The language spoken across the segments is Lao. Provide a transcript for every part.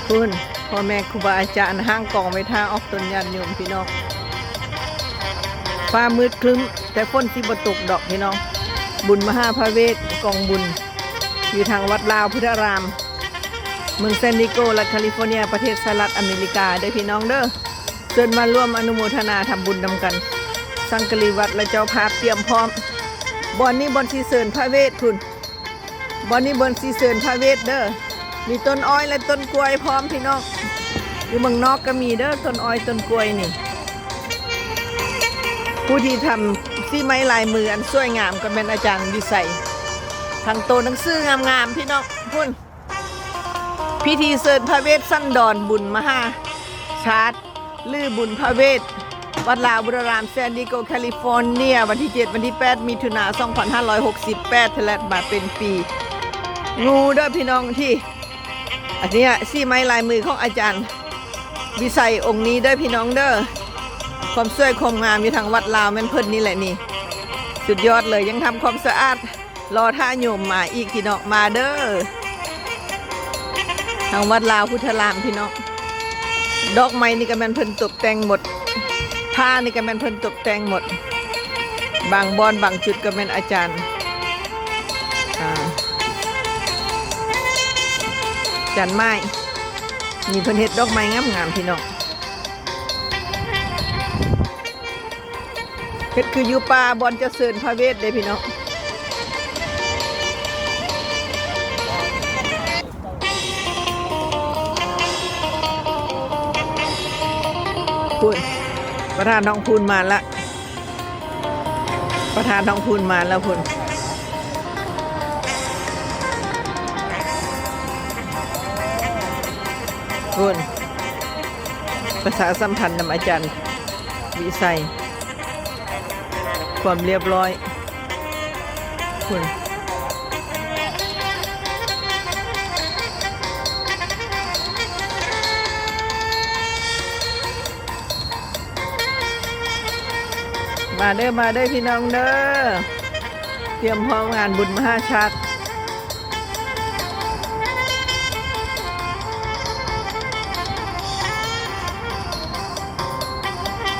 ພຸ້ນ ພໍ່ແມ່ຄູບາອາຈານຫ້າງກອງໄວ້ຖ້າອອກຕົນຍາດໂຍມພີ່ນ້ອງ. ຟ້າມືດຄຶ້ມ ແຕ່ຝົນຊິບໍ່ຕົກດອກພີ່ນ້ອງ. ບຸນມະຫາພະເວດ ກອງບຸນ ຢູ່ທາງວັດລາວພຸດທະລາມ ເມືອງແຊນດີໂກ ລັດຄາລິຟໍເນຍ ປະເທດສະຫະລັດອາເມລິກາເດີພີ່ນ້ອງເດີ. ເຊີນມາຮ່ວມອະນຸໂມທະນາທຳບຸນນຳກັນ. ສັງກະລີວັດ ແລະ ເຈົ້າພາບຕຽມພ້ອມ. ບ່ອນນີ້ບ່ອນຊິເຊີນພະເວດພຸ້ນ. ບ່ອນນີ້ບ່ອນຊິເຊີນພະເວດເດີ. ມີຕົ້ນອ້ອຍ ແລະ ຕົ້ນກ້ວຍພ້ອມພີ່ນ້ອງ. ຢູ່ເມືອງນອກກໍມີເດີ ຕົ້ນອ້ອຍຕົ້ນກ້ວຍນີ້. ຜູ້ທີ່ທຳສີໄມ້ລາຍມືອັນສວຍງາມກໍແມ່ນອາຈານວິໄສ. ທັງໂຕໜັງສືງາມໆ ພີ່ນ້ອງ ພຸ້ນ. ພິທີເຊີນພະເວດສັນດອນບຸນມະຫາຊາດ ຫຼື ບຸນພະເວດ ວັດລາວບຸດລະລາມ ແຊນດີໂກ ຄາລິຟໍເນຍ ວັນທີເຈັດ ວັນທີແປດ ມິຖຸນາ ສອງພັນຫ້າຮ້ອຍຫົກສິບແປດ ແລະ ມາເປັນປີງູເດີພີ່ນ້ອງ. ທີ່ອັນເນີ້ຍສີໄມ້ລາຍມືຂອງອາຈານວິໄສອົງນີ້ເດີພີ່ນ້ອງເດີ. ຄວາມສວຍຄວາມງາມຢູ່ທາງວັດລາວແມ່ນເພິ່ນນີ້ແຫຼະນີ້ ສຸດຍອດເລີຍ. ຍັງທຳຄວາມສະອາດ ລໍຖ້າໂຍມມາອີກພີ່ນ້ອງ ມາເດີ ທາງວັດລາວພຸດທະລາມພີ່ນ້ອງ. ດອກໄມ້ນີ້ກໍແມ່ນເພິ່ນຕົກແຕ່ງໝົດ ຜ້ານີ້ກໍແມ່ນເພິ່ນຕົກແຕ່ງໝົດ. ບາງບ່ອນບາງຈຸດກໍແມ່ນອາຈານ ອາ ອາຈານໄມ້ ນີ້ເພິ່ນເຮັດດອກໄມ້ງາມໆ ພີ່ນ້ອງ. ເຮັດຄືຢູ່ປ່າບ່ອນຈະເຊີນພະເວດເດ້ພີ່ນ້ອງ. ພຸ້ນ ປະທານທອງພູນມາລະ ປະທານທອງພູນມາແລ້ວພຸ້ນ ພຸ້ນ ປະຊາສຳພັນນຳອາຈານວິໄສ ຄວາມລຽບຮ້ອຍ ພຸ້ນ. ມາເດີ ມາເດີພີ່ນ້ອງເດີ ຕຽມພ້ອມງານບຸນມະຫາຊາດ.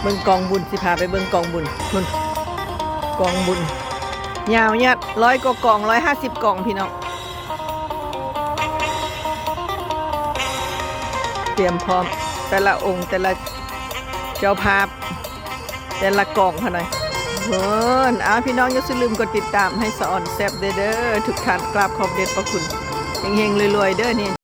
ເບິ່ງກອງບຸນ ຊິພາໄປເບິ່ງກອງບຸນ ພຸ້ນ ກອງບຸນ ຍາວຍາດ ຮ້ອຍກວ່າກອງ ຮ້ອຍຫ້າສິບກອງ ພີ່ນ້ອງ. ຕຽມພ້ອມ ແຕ່ລະອົງ ແຕ່ລະເຈົ້າພາບ ແຕ່ລະກອງຫັ້ນນະ ເພິ່ນ. ອ້າວ ພີ່ນ້ອງຢ່າລືມກົດຕິດຕາມໃຫ້ສະອອນແຊບເດີ ເດີ ທຸກທ່ານ. ກາບຂອບເດດພະຄຸນ ເຮັງໆ ລວຍໆ ເດີ ນີ້